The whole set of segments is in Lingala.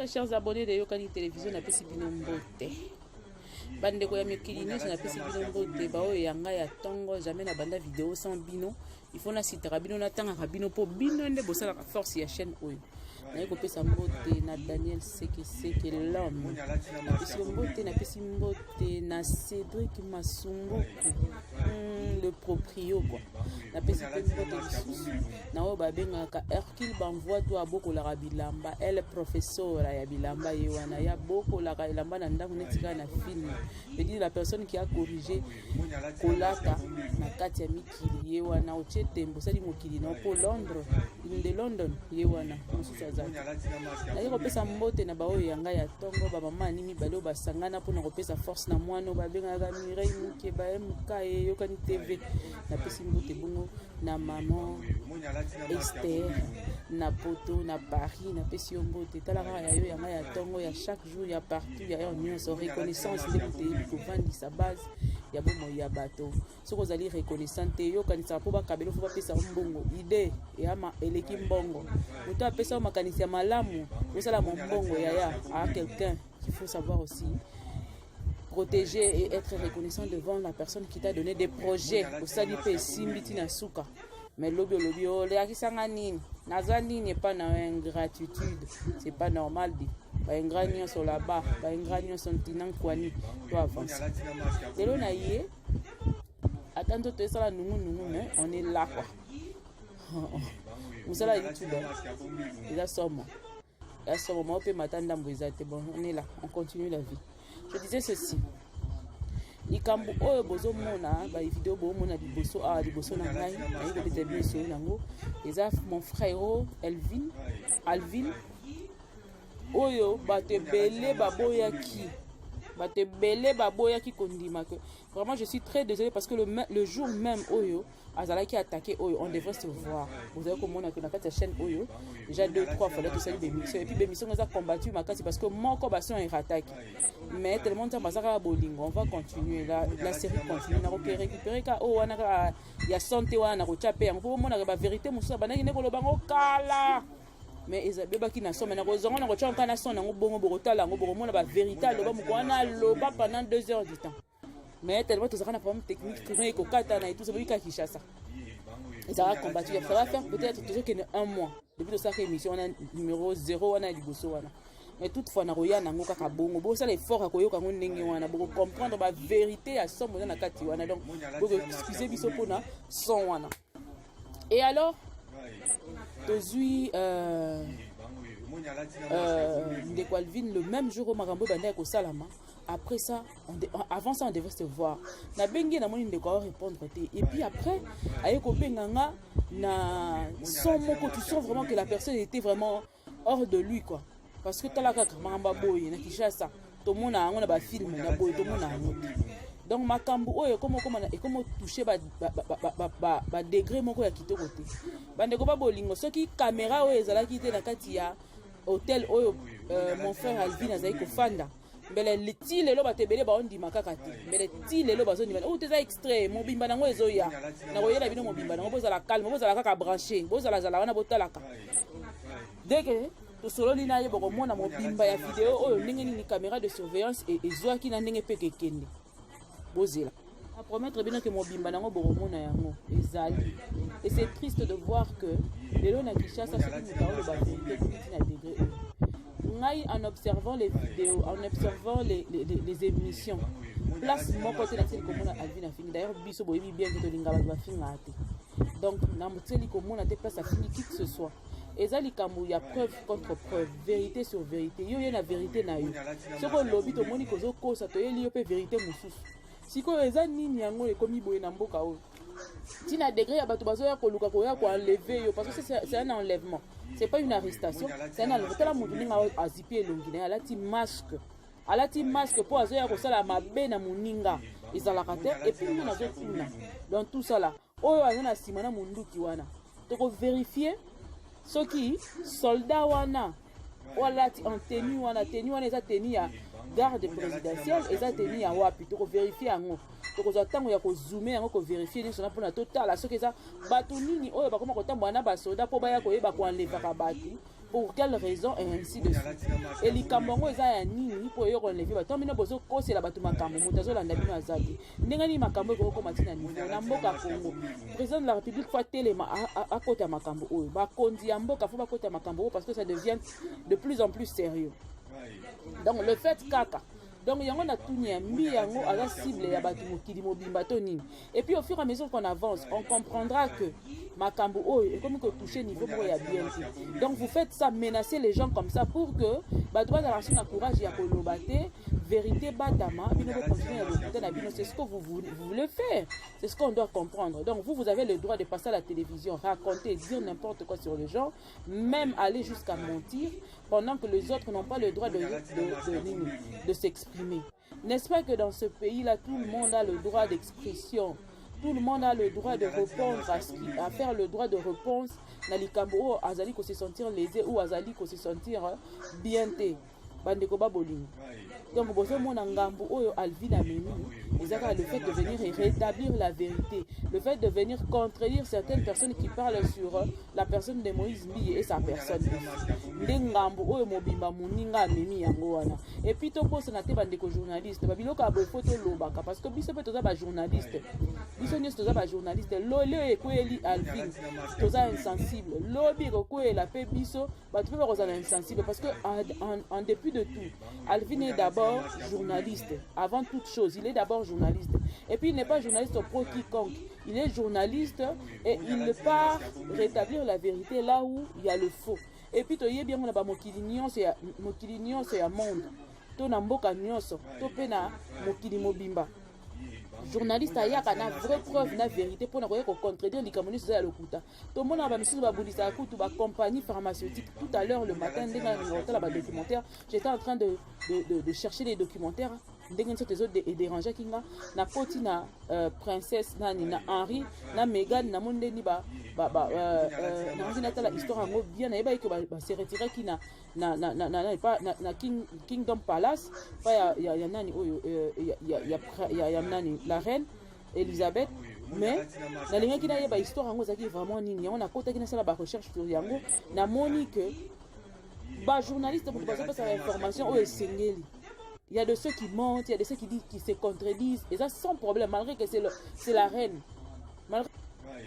Très chers abonnés de Yokani Télévision, napesi bino mbote. Bandeko ya mikili nyonso, napesi bino mbote. Baoyo ya ngai ya ntongo, jamais na banda video sans bino. Il faut nasitaka bino, natangaka bino, mpo bino nde bosalaka force ya chaîne oyo. Naye kopesa mbote na Daniel Sekeseke l'homme, napesi yo mbote. Napesi mbote na Cédric Masumbuku, le proprio quoi. Napesi mpe mbote lisusu na oyo babengaka Hercule Banvoi to abokolaka bilamba, el professeur ya bilamba. Ye wana ya bokolaka elamba na ndako neti kaka na film. Veut dire la personne qui a corrigé kolata na kati ya mikili, ye wana. Otie tembo, osali mokili na mpo Londres de London, ye wana. Mosusu aza te. Naye kopesa mbote na baoyo ya ngai ya ntongo, bamama ani mibale oyo basangana mpona kopesa force na mwana oyo babengaka Mireille Muke ba MK Eyokani TV. Napesi mbote bongo na mama Ester na Poto, na Paris. Napesi yo mbote. Tala kaka ya yo ya ngai ya ntongo, ya chaque jour, ya partout, ya yo nyonso. Reconnaissance nde moto eyebi kovandisa base ya bomoi ya bato. Soki ozali reconnaissant te, yokanisaka mpo bakabela, fo bapesa yo mbongo. Ide eyama eleki mbongo. Moto apesa yo makanisi ya malamu, osala mombongo yaya a quelqu'un qu'il faut savoir aussi protéger et être reconnaissant devant la personne qui t'a donné des projets. Osali mpe esimbi ntina suka, mais lobi olobi olakisanga nini, naza nini epa na yo? Ingratitude, c'est pas normal. Di baingrat nyonso là-bas, baingrat nyonso ntina nkwani. To avance lelo na ye, ata nzoto esala nungunungu, mais on est là quoi. Mosala ya YouTube eza somo, ya somo mao mpe mata ndambo eza te. Bon, on est là, on continue la vie. Je disais ceci: likambo oyo bozomona, bavideo boomona liboso awa liboso na ngai, nayi kobeta bino esolo nango, eza mon frère Elvin Alvin oyo bato ebele baboyaki, bato ebele baboyaki kondima que vraiment je suis très désolé, parce que le jour même oyo azalaki attaqué oyo, on devrait se voir. Bozali komona ke na kati ya chaîne oyo déjà deux trois fois tosali bémission, et puis bémission eza combattu makasi parce que moko bason erataki, mais tellement Nzambe aza kaka bolingo, on va continuer la série, continue. Nakoki récupérer ka oyo wana kaka ya son te wana, nakotia mpe yango mpo bomonaka bavérité mosusu abandaki nde koloba ngo kala, mais ezabebaki na son. Mais nakozonga, nakotia kaka na son yango bongo, bokotala yango, bokomona bavérité aloba moko wana, aloba pendant 2 heures du temps. Mais tellement tozalaka na problème technique, courant ekokata na etout, boyika Kinshasa ezalaka combattu. Ça va faire peut-être tozokende un mois depuis tosalaka émission wana numéro 0 wana ya liboso wana. Mais toutefois nakoya nango kaka bongo, bosala effort ya koyoka yango ndenge wana, bokocomprendre bavérité ya somo eza na kati wana. Donc bokoexcuse biso mpona son wana. Et alors tozwi ndeko Alvin le même jour oyo makambo oyo bandaki kosalama. Après ça, avant ça, on devrait se voir. Nabengi ye, namoni ndeko aorépondre te. Et puis après aye kobenga nga na son moko, tu sens vraiment que la personne était vraiment hors de lui quoi, parce que tala kaka makambo ya boye na Kinshasa, tomona yango na bafilme na boye, tomona yango te. Donc makambo oyo ekoma touche badegré moko ya kitoko te. Bandeko ba bolingo, soki caméra oyo ezalaki te na kati ya hotel oyo mon frère Alvin azali kofanda, mbele ti lelo bato ebele baondima kaka te. Mbele ti lelo bazondima oyo te. Eza extrait, mobimba nango ezoya, nakoyela bino mobimba nango. Bozala calme, bozala kaka branché, bozalazala wana, botalaka dès que tosololi na ye, bokomona mobimba ya video oyo, ndenge nini caméra de surveillance ezwaki na ndenge mpe kekende. Bozela, apromettre bino ke mobimba nango bokomona yango ezali. Et c'est triste de voir que lelo na Kinshasa, soki moto aoloba vérité, ekomi ntina degré oyo. Ngai, en observant les vidéos, en observant les émissions, place moko te natieli komona Alvin afingi. D'ailleurs biso boyebi bien ke tolinga bato bafingaka te, donc namotieli komona te place afingi qui que ce soit. Eza likambo ya preuve contre preuve, vérité sur vérité. Yo ye na vérité na yo, soki olobi tomoni kozokosa, toyeli yo mpe vérité mosusu. Sikoyo eza nini yango ekomi boye na mboka oyo, ntina degré ya bato bazoya koluka koya koenlever yo? Parce que c'est un enlèvement, c'est pas une arrestation, c'est un enlèvement. Tala motu ndenge azipi elongi na ye, alati masque, alati masque mpo azoya kosala mabe na moninga. Ezalaka te. Et puis nga nazotuna, dans tout ça là, oyo aza na nsima na monduki wana, tokovérifier soki soldat wana oyo alati en tenue wana, tenue wana eza tenue ya garde présidentielle, eza tenue ya wapi? Tokovérifier yango, tokozwa ntango ya kozoomer yango, kovérifier nyonso na mpona totala soki eza bato nini oyo bakoma kotambola na basoda mpo baya koyeba koenlevaka bato. Pour quelle raison et ainsi de suite. E likambo yango eza ya nini mpo oyo koenlever bato? Bino bozokosela bato makambo, moto azolanda bino aza te. Ndenge nini makambo ekoki kokoma ntina niveau na mboka Congo? Président de la République faut atelema, akota makambo oyo. Bakonzi ya mboka faut bakota makambo oyo, parce que ça devient de plus en plus sérieux. Donc le fait kaka, donc yango natuni ya mbi, yango aza cible ya bato mokili mobimba to nini? Et puis, au fur et à mesure qu'on avance, on comprendra que makambo oyo ekomi kotoucher niveau moko ya bien te. Donc vous faites ça, menacer les gens comme ça pour que bato bazala so na courage ya koloba te, vérité batama, bino bocontinue ya lokuta na bino. C'est ce que vous voulez faire, c'est ce qu'on doit comprendre. Donc vous, vous avez le droit de passer à la télévision, raconter, dire n'importe quoi sur les gens, même aller jusqu'à mentir, pendant que les autres n'ont pas le droit de s'exprimer? N'est-ce pas que dans ce pays-là, tout le monde a le droit d'expression? Tout le monde a le droit de répondre à ce qui, à faire le droit de réponse na likambo oyo azali ko se sentir lésé ou azali ko se sentir bien te. Bandeko babolingo, donc bozomona ngambu oyo Alvin amemi eza kaka le fait de venir rétablir la vérité, le fait de venir contredire certaines personnes qui parlent sur la personne de Moïse Mbiye et sa personne. Nde ngambu oyo mobimba moninga amemi yango wana. Et puis tobosana te, bandeko journaliste, babiloko ya boye faut tolobaka, parce que biso mpe toza bajournaliste, biso nyonso toza bajournaliste. Lelo oyo ekweyeli Alvin, toza insensible, lobi ekokweyela mpe biso, bato mpe bakozala insensible, parce que en dépit de tout, Alvin est d'abord journaliste. Avant toute chose, il est d'abord journaliste. Et puis il n'est pas journaliste pro quiconque, il est journaliste et il part rétablir la vérité là où il y a le faux. Et puis toyebi yango na bamokili nyonso ya mokili nyonso ya monde, to na mboka nyonso, to mpe na mokili mobimba, journaliste ayaka na vraie preuve, na vérité, mpona koya kocontredire likambo nyonso eza ya lokuta. Tomonaka bamisusu babulisaka kutu bacompagnie pharmaceutique. Tout à l'heure, le matin, ndenge nalinga kotala badocumentaire, j'étais en train de chercher les documentaires, ndenge nyonso ezo edérangeaki nga. Nakoti na princesse nani, na Henri na Megan, namoni ndeni nakangi natala histoire yango bien. Nayebaki ke base retiraki na Kingdom Palace pa ya nani oyo, ya nani, la reine Elizabeth. Mais nalingaki nayeba histoire yango ezalaki vraiment nini. Yango nakotaki, nasala barecherche sur yango, namoni ke bajournaliste moto bazopesa bainformation oyo esengeli. Il y a de ceux qui mentent, il y a de ceux qui disent, qui se contredisent, et ça sans problème, malgré que c'est la reine.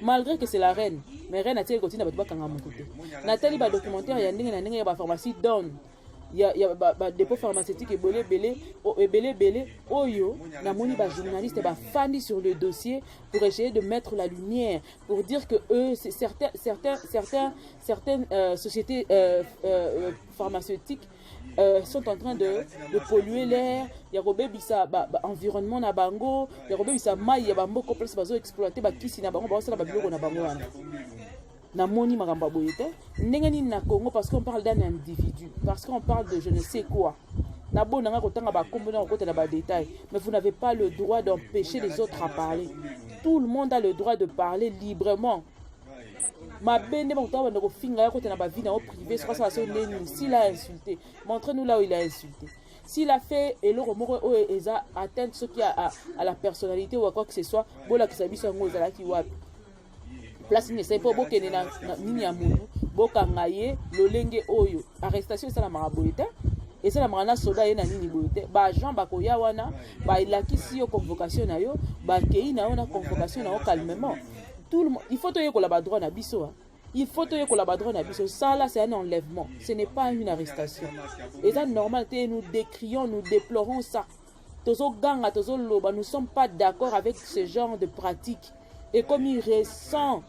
Malgré que c'est la reine, mais reine atiaki kotinda bato bakanga moto te. Natali badocumentaire ya ndenge na ndenge ya bapharmacie donne ya badépôt pharmaceutique ebele ebele ebele ebele oyo namoni bajournaliste bafandi sur le dossier pour essayer de mettre la lumière, pour dire que eux, certaines sociétés pharmaceutiques sont en train de polluer l'air, ya kobebisa ba environnement na bango, ya kobebisa mai ya bamboka place bazoexploite bakisi na bango, bazosala babiloko na bango wana. Namoni makambo ya boye te. Ndenge nini na Congo, parce qu'on parle d'un individu, parce qu'on parle de je ne sais quoi, nabonanga kotanga bakombo na kokota na badétail, mais vous n'avez pas le droit d'empêcher les autres à parler. Tout le monde a le droit de parler librement. Mabe nde bakotaka banda kofinga ya kota na bavie na yo privé. Soki asala so ndeni, s'il a insulté, montrez-nous là où il a insulté. S'il a fait eloko moko oyo eza atteinte soki à la personnalité ou à quoi que ce soit, bolakisa biso yango ezalaki wapi, place nini esali mpo bokende na nini ya motu, bokanga ye lolenge oyo. Arrestation esalamaka boye te, esalamaka na soda ye na nini boye te. Baagent bakoya wana, balakisi yo convocation na yo, bakei na yo na convocation na yo calmement. Tout le monde, il faut toyekola badroit na biso. Il faut toyekola badroit na biso. Ça là, c'est un enlèvement, ce n'est pas une arrestation. Eza normal te. Nous décrions, nous déplorons ça. Tozoganga, tozoloba, nous sommes pas d'accord avec ce genre de pratique. Ekomi récent,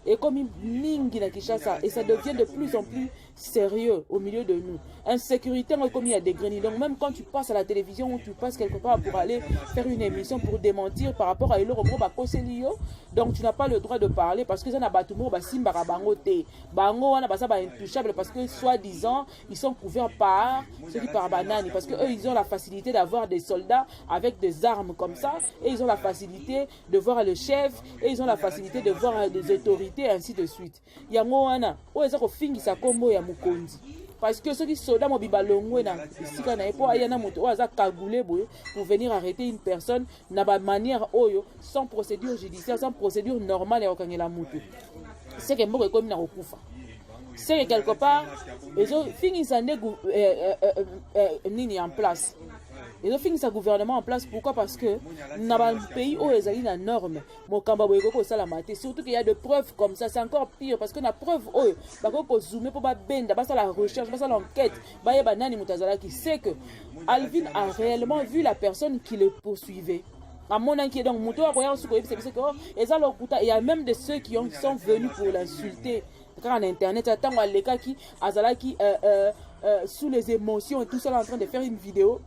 ekomi mingi na Kinshasa et ça devient de plus en plus sérieux au milieu de nous. Insécurité yango ekomi ya degré. Donc même quand tu passes à la télévision ou tu passes quelque part pour aller faire une émission pour démentir par rapport à eloko moko bakoseli yo, donc tu n'as pas le droit de parler, parce que eza na bato moko basimbaka bango te. Bango wana baza baintouchable, parce que soi-disant ils sont couverts par ceux qui, par banani, parce que eux, ils ont la facilité d'avoir des soldats avec des armes comme ça, et ils ont la facilité de voir le chef, et ils ont la facilité de voir des autorités, ainsi de suite. Yango wana oyo eza kofingisa nkombo ya mokonzi, parce que soki soda mobimba longwe na esika na ye mpo aya na moto oyo aza cagoulé boye pour venir arrêter une personne na bamanière oyo, sans procédure judiciaire, sans procédure normale ya kokangela motu, seke mboka ekomi na kokufa. C'est que quelque part ezofingisa nde nini en place, ezofingisa gouvernement en place. Pourquoi? Parce que na bapays oyo ezali na norme, mokambo boye ekoki kosalama te, surtout qu'il y a de preuves comme ça. C'est encore pire, parce que na preuve oyo bakoki kozoome mpo babenda, basala recherche, basala enquête, bayeba nani moto azalaki. C'est que Alvin a réellement vu la personne qui le poursuivait, amonaki. Donc moto oyo akoya soki koyebisa biso ke oh, eza lokuta. Il y a même de ceux qui sont venus pour l'insulter kaka na internet. Ntango alekaki, azalaki sous les émotions et tout ça, en train de faire une vidéo,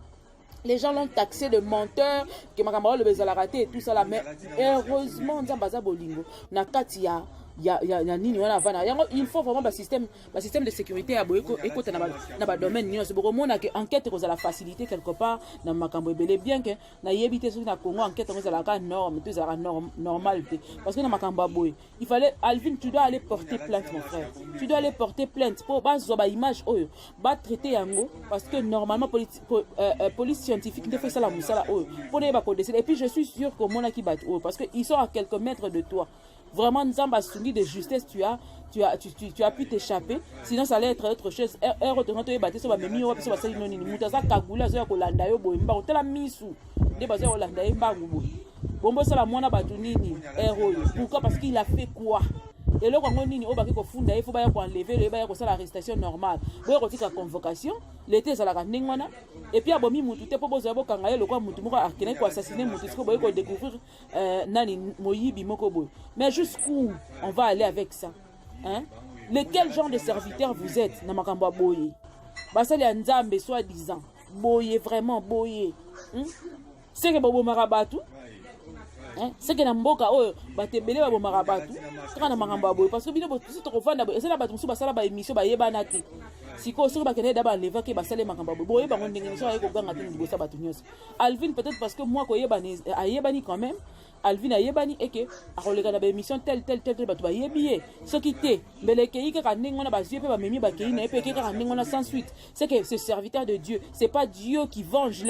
les gens l'ont taxé de menteur, ke makambo aloba ezalaka te et tout ça là. Mais heureusement, Nzambe aza bolingo. Na kati ya nini wana avanda yango, il faut vraiment basystème de sécurité ya boye ekota na badomaine nyonso. Bokomona ke enquête ekozala facilité quelque part na makambo ebele, bien ke nayebi te soki na Congo enquête yango ezalaka norme to ezalaka normal te, parce que na makambo ya boye, il fallait, Alvin, tu dois aller porter plainte, mon frère, tu dois aller porter plainte mpo bazwa baimage oyo, batraite yango, parce que normalement police scientifique nde faut esala mosala oyo mpo nayeba kodéceler. Et puis je suis sûr komonaki bato oyo, parce que ils sont à quelques mètres de toi. Vraiment, Nzambe asungi de justesse, tu as, tu as, tu, tu, tu as pu t'échapper. Sinon, ça allait être autre chose. Ere otonga toyeba te so bamemi yo wapi, so basali no nini. Moto aza kagule, azoya kolanda yo boye mbangu. Tala misu nde bazoya kolanda ye mbangu boye. Bombo osala mwana bato nini ere oyo? Pourquoi? Parce qu'il a fait quoi? Eloko yango nini oyo baki kofunda ye? Faut baya koenlever le, baya kosala arrestation normale, boya kotika convocation lete ezalaka ndenge wana. Et puis abomi mutu te mpo bozwa bokanga ye lokwa mutu moko akendaki koassassiner mutu. Sikoyo boye kodécouvrir nani moyibi moko boye. Mais jusqu'où on va aller avec ça, hein? Lequel genre de serviteur vous êtes na makambo ya boye? Basali ya Nzambe soi disant boye, vraiment boye, Seke bobomaka bato, seke na mboka oyo bato ebele babomaka bato kaka na makambo ya boye, parce que bino biso tokovanda boye, eza na bato mosusu basala baémission, bayebana te. Sikoyo soki bakende da balevaki, basala makambo ya boye, boyeba yango ndenge nyonso aye koganga te liboso ya bato nyonso. Alvin, peut-être parce que moi koyebani, ayebani quand même. Alvin ayebani eke akoleka na baémission tel tel tel tel, bato bayebi ye. Soki te, mbele ekei kaka ndenge wana, bazwi mpe bamemi, bakei na ye mpe ekei kaka ndenge wana sans suite. C'est que ce serviteur de Dieu, c'est pas Dieu qui venge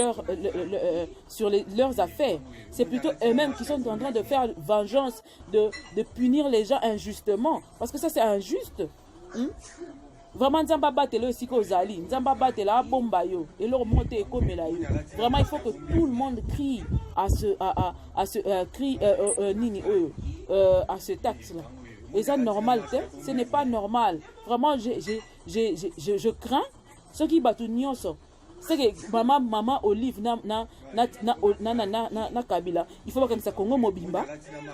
sur leurs affaires, c'est plutôt eux-mêmes qui sont en train de faire vengeance, de punir les gens injustement, parce que ça, c'est injuste, Vraiment, Nzambe abatela esika ozali, Nzambe abatela, abomba yo, eloko moko te ekomela yo. Vraiment, il faut que tout le monde crie à ce crie nini oyo à ce acte là eza normal te, ce n'est pas normal. Vraiment, je crains soki bato nyonso, c'est que mama Olive na Kabila, il faut bakangisa Congo mobimba,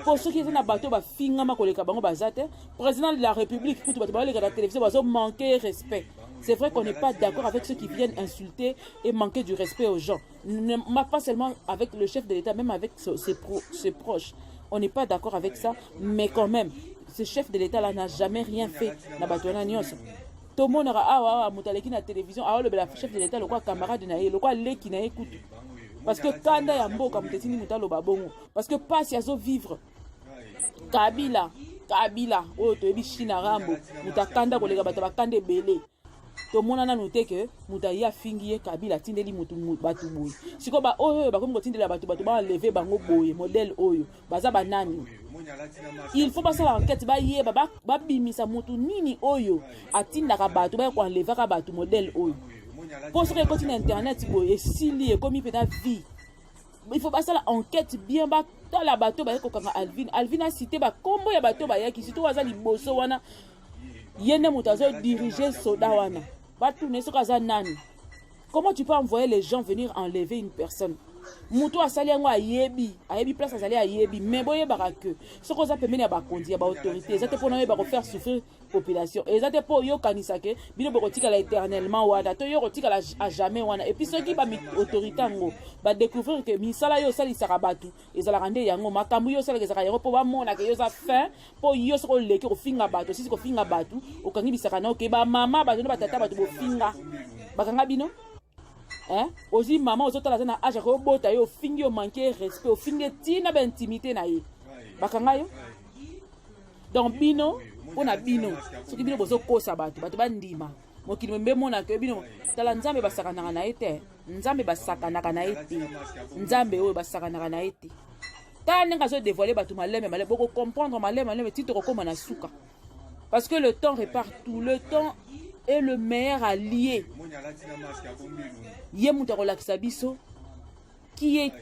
mpo soki eza na bato bafingama koleka bango, baza te. Président de la République kutu, bato baleka na télévision, bazomanquer respect. C'est vrai qu'on n'est pas d'accord avec ceux qui viennent insulter et manquer du respect aux gens. Ne, pas seulement avec le chef de l'État, même avec ses proches. On n'est pas d'accord avec ça, mais quand même, ce chef de l'État-là n'a jamais rien fait. Na bato wana nyonso tomonaka awa awa, moto aleki na télévision aolobela chef de l'État lokwa camarade na ye, lokwa leki na ye kutu, parce que kanda ya mboka moto etindi moto aloba bongo, parce que pasi azovivre. Kabila, Kabila oyo toyebi, China Rambo, moto akanda koleka bato bakanda ebele, tomona nanu te ke moto aye afingi ye. Kabila atindeli motu bato boye. Sikoyo baoyo oyo bakomi kotindela bato, bato baenlever bango boye, modèle oyo baza banani? Il faut basala enquête, bayeba, babimisa motu nini oyo atindaka bato baya koenlevaka bato modèle oyo, mpo soki ekoti na internet boye, esili, ekomi mpenza vie. Il faut basala enquête bien, batala bato baye kokanga Alvin. Alvin acité bakombo ya bato bayaki, surtout aza liboso wana, ye nde moto azodirige soda wana. Batuna soki aza nani. Comment tu peux envoyer les gens venir enlever une personne? Moto asali yango ayebi, ayebi place azali, ayebi. Mais boyebaka ke soki oza pembeni ya bakonzi ya baautorité, eza te mpona oyeba kofaire souffrir population, eza te mpo oyokanisa ke bino bokotikala éternellement wana to yo kotikala à jamais wana. Et puis soki baautorité yango badécouvrir ke misala yo osalisaka bato ezalaka nde yango, makambo yo osalaka ezalaka yango, mpo bamonaka yo oza fin, mpo yo soki oleki kofinga bato, osisi kofinga bato, okangi bisaka na oke bamama bato na batata bato bofinga, bakanga bino, hein? Ozwi mama, ozotala aza na age akobota yo, ofingi, omanquer respect, ofingi ntina baintimité na ye, bakanga yo. Donc bino, mpo na bino, soki bino bozokosa bato, bato bandima mokili mbe emonaka yo bino. Tala, Nzambe basakanaka na ye te, Nzambe basakanaka na ye te, Nzambe oyo basakanaka na ye te. Tala ndenge azodévoiler bato maleme maleme, bokocomprendre maleme maleme ti tokokóma na suka. Parce que le temps répare tout. Le temps est le meilleur allié. Ye moto akolakisa biso qui est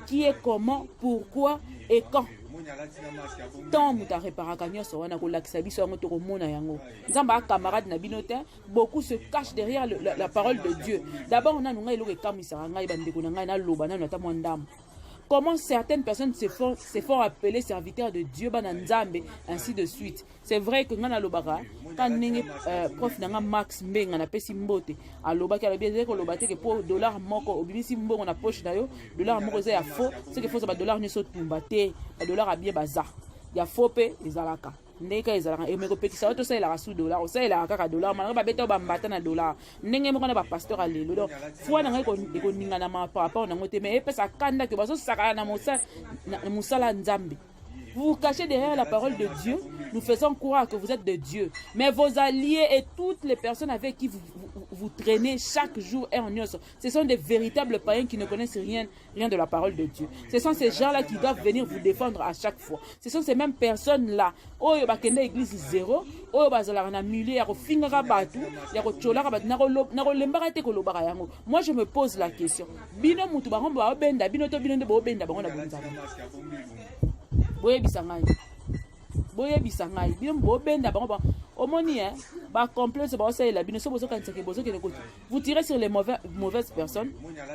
qui est comment, pourquoi et quand. Temps moto areparaka nyonso wana, kolakisa biso yango, tokomona yango. Nzambe acamarade na bino te. Beaucoup se cachent derrière la parole de Dieu. D'abord nanu, ngai eloko ekamwisaka ngai, bandeko na ngai, naloba nanu ata mwa ndambo: comment certaines personnes se font appeler serviteurs de Dieu, bana Nzambe, ainsi de suite. C'est vrai que nga nalobaka ka ndenge prof na nga Max Mbenga, napesi mbote, alobaki, alobi ezali koloba te ke mpo dollar moko obimisi mbongo na poche na yo, dollar moko eza ya faux, seke fo badollar nyonso otumba te. Badollar abie baza ya faux mpe ezalaka ndenge kaka ezalaka. Eme kopekisa yo tosalelaka su dollar, osalelaka kaka dollar malgré babeta oyo bambata na dollar ndenge moko na bapasteur ya lelo. Donc foi na ngai ekoninganama par rapport nango te, mais epesa kanda ke bazosakana na mosala Nzambe. Vous vous cachez derrière la parole de Dieu, nous faisons croire que vous êtes de Dieu. Mais vos alliés et toutes les personnes avec qui vous traînez chaque jour, ce sont des véritables païens qui ne connaissent rien, rien de la parole de Dieu. Ce sont ces gens-là qui doivent venir vous défendre à chaque fois. Ce sont ces mêmes personnes-là. Oyo bakende église zéro, oyo bazalaka na milieu ya kofingaka bato, ya kotiolaka bato, na kolembaka te kolobaka yango. Moi, je me pose la question. Bino mutu bango baobenda bino to bino nde boobenda bango na bonzambe? Boyebisa ngai, boyebisa ngai, bino bobenda bango. Omoni e bacomplexe baosalela bino. So bozokanisaka bozokende koti, vous tirez sur les mauvaises personnes.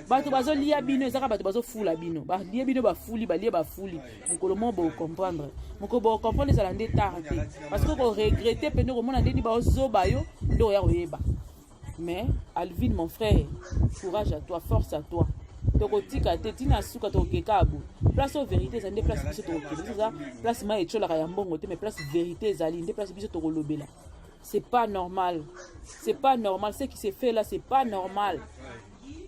Bato bazolia bino, ezaka bato bazofula bino, balie bino, bafuli, balie, bafuli. Mokolo moko bocomprendre, mokolo bocomprendre ezala nde tard te, parce que koregretter pene komona ndeni baozoba yo nde oya koyeba. Mais Alvin, mon frère, courage à toi, force à toi. Tokotika te ntina suka, tokokeka boye. Place oyo vérité ezali nde place biso tokokende. Biso eza place mai etiolaka ya mbongo te, mais place vérité ezali nde place biso tokolobela. C'est pas normal, c'est pas normal ce qui s'est fait là, c'est pas normal.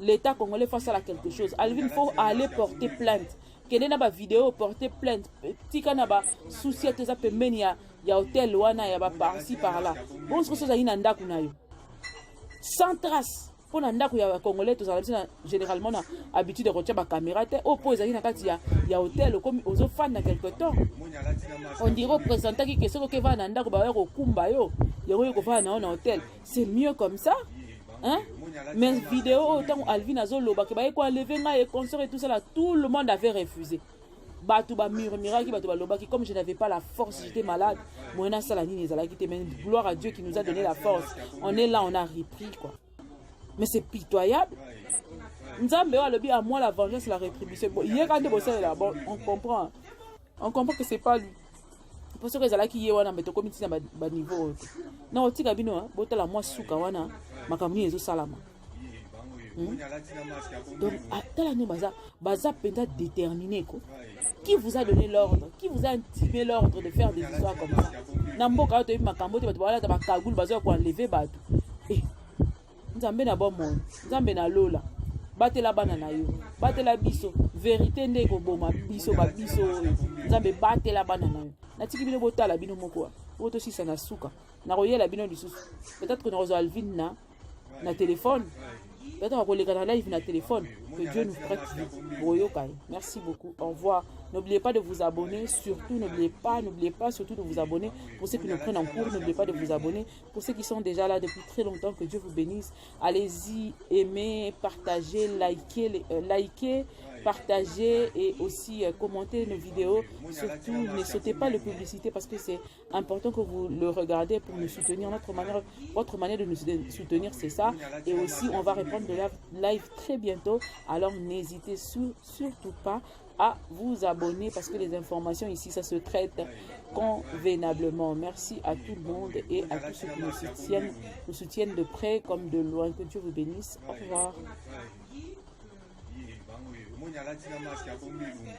L'État congolais face à la quelque chose. Alvin, faut aller porter plainte. Kende na bavideo, porter plainte. Tika na basusi ete eza pembeni ya hotel wana ya baparci par là. Bongo soki ozali na ndako na yo sans trace, mpo na ndako ya Congolais tozala biso na généralement na habitude ya kotia bacaméra te. Oyo mpo ezali na kati ya hotel, okomi ozofanda quelque temps, on dirait oprésentaki ke soki okevanda na ndako, baya kokumba yo yango, oyo kovanda na yo na hotel, c'est mieux comme ça, hein? Mais vidéo oyo, ntango Alvin azoloba ke baye koenlever ngai et consort et tout ça là, tout le monde avait refusé. Bato bamurmuraki, bato balobaki. Comme je n'avais pas la force, j'étais malade, moyen nasala nini ezalaki te. Mais gloire à Dieu qui nous a donné la force, on est là, on a repris, quoi. Mais c'est pitoyable. Nzambe oyo alobi: "À moi la vengeance, la rétribution." Bon, ye kaka nde bosalela. Bon, on comprend, on comprend que c'est pas lui, mpo soki ezalaki ye wana, mbe tokomi ntina baniveau oyo te. Na otika bino botala mwa suka wana, makambo nini ezosalama. Donc tala nde baza mpenza déterminé ko. Qui vous a donné l'ordre? Qui vous a intimé l'ordre de faire des histoires comme ça na mboka oyo? Toyebi makambo te. Bato balata bakagoule, bazoya koenlever bato. Eh, Nzambe na bomoi, Nzambe na lola, batela bana na yo, batela biso. Vérité nde ekoboma biso, babiso oyo. Nzambe, batela bana na yo. Natiki bino botala bino moko oyo. Tosisa na suka, nakoyela bino lisusu. Peut-être que nakozwa Alvin na téléphone, peut-être akoleka na live na téléphone. Que Dieu nous prête vie, boyoka ye. Merci beaucoup, au revoir. N'oubliez pas de vous abonner, surtout n'oubliez pas, n'oubliez pas surtout de vous abonner. Pour ceux qui nous prennent en cours, n'oubliez pas de vous abonner. Pour ceux qui sont déjà là depuis très longtemps, que Dieu vous bénisse. Allez-y, aimez, partagez, likez, likez, partagez et aussi commentez nos vidéos. Surtout, ne sautez pas les publicités, parce que c'est important que vous le regardez pour nous soutenir. Notre manière, votre manière de nous soutenir, c'est ça. Et aussi, on va répondre de la live très bientôt. Alors, n'hésitez surtout pas à vous abonner, parce que les informations ici, ça se traite convenablement. Merci à tout le monde et à tous ceux qui nous soutiennent de près comme de loin. Que Dieu vous bénisse. Au revoir. Omoni alati na masque, abombi elongi.